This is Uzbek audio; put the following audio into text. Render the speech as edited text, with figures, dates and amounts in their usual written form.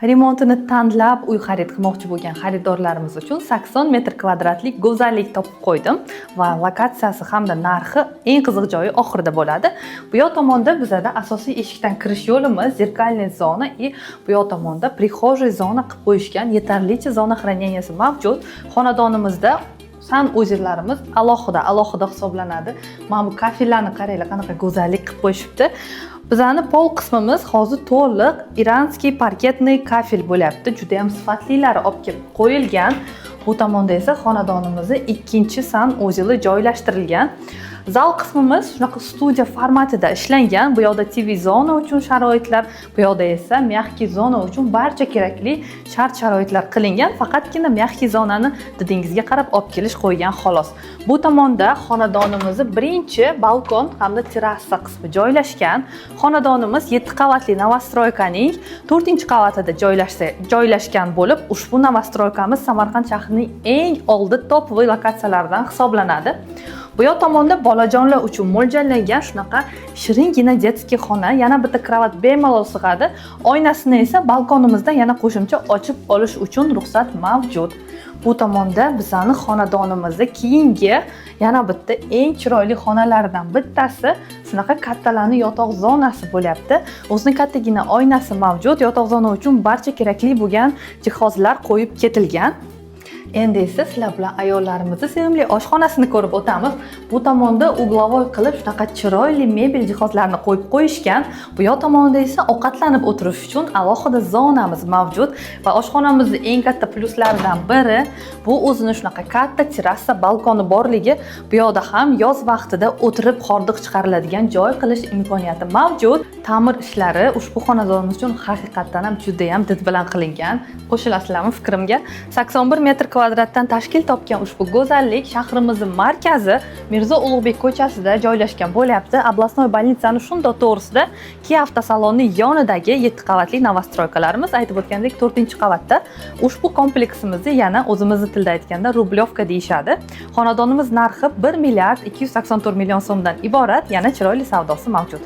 Remontini tanlab uy xarid qilmoqchi bo'lgan xaridorlarimiz uchun 80 metr kvadratlik go'zallik topib qo'ydim va lokatsiyasi hamda narxi, eng qiziq joyi oxirida bo'ladi. Bu yoq tomonda bizada asosiy eshikdan kirish yo'limiz, зеркальный zona и bu yoq tomonda прихожий zona qilib qo'yishgan, yetarlicha zona хранения si mavjud. Xonadonimizda санузел larimiz alohida alohida hisoblanadi. Mana bu kafellarni qaranglar, qanaqa go'zallik qilib qo'yishibdi. Bizani pol qismimiz hozir to'liq иранский паркетный kafel bo'lyapti. Juda ham sifatlilari olib kelib qo'yilgan. Bu tomonda esa xonadonimizni ikkinchi санузел i joylashtirilgan. Zal qismimiz shunaqa studiya formatida ishlangan. Bu yoqda TV zona uchun sharoitlar, bu yoqda esa мягкий zona uchun barcha kerakli shart sharoitlar qilingan. Faqatgina мягкий zonani didingizga qarab olib kelish qo'ygan, xolos. Bu tomonda xonadonimizni birinchi balkon hamda terrasa qismi joylashgan. Xonadonimiz 7 qavatli новостройка ning 4-qavatida joylashgan bo'lib, ushbu новостройка miz Samarqand shahrining eng oldi топовый lokatsiyalaridan hisoblanadi. Bu yoq tomonda bolajonlar uchun mo'ljallangan shunaqa shiringina детский xona, yana bitta kravat bemalol sig'adi. Oynasini esa balkonimizdan yana qo'shimcha ochib olish uchun ruxsat mavjud. Bu tomonda bizani xonadonimizda keyingi yana bitta eng chiroyli xonalaridan bittasi, shunaqa kattalarni yotoq zonasi bo'lyapti. O'zini kattagina oynasi mavjud. Yotoq zona uchun barcha kerakli bo'lgan jihozlar qo'yib ketilgan. Endi esa sizlar bilan ayollarimizni sevimli oshxonasini ko'rib o'tamiz. Bu tomonda угловой qilib shunaqa chiroyli mebel jihozlarni qo'yib qo'yishgan. Bu yoq tomonida esa ovqatlanib o'tirish uchun alohida zonamiz mavjud va oshxonamizni eng katta plyuslaridan biri bu o'zini shunaqa katta terrasa balkoni borligi. Bu yoqda ham yoz vaqtida o'tirib hordiq chiqariladigan joy qilish imkoniyati mavjud. Ta'mir ishlari ushbu xonadonimiz uchun haqiqatdan ham juda ham did bilan qilingan. Qo'shilasizlarmi fikrimga? 81 metr kvadratdan tashkil topgan ushbu go'zallik shahrimizning markazi, Mirzo Ulug'bek ko'chasida joylashgan bo'lyapti. Областной больница ni shundoq to'g'risida, Kia avtosaloni yonidagi 7 qavatli новостройка larimiz, aytib o'tgandek, 4-qavatda. Ushbu kompleksimizni yana o'zimizni tilda aytganda Рублёвка deyishadi. Xonadonimiz narxi 1 milliard 284 million so'mdan iborat, yana chiroyli savdosi mavjud.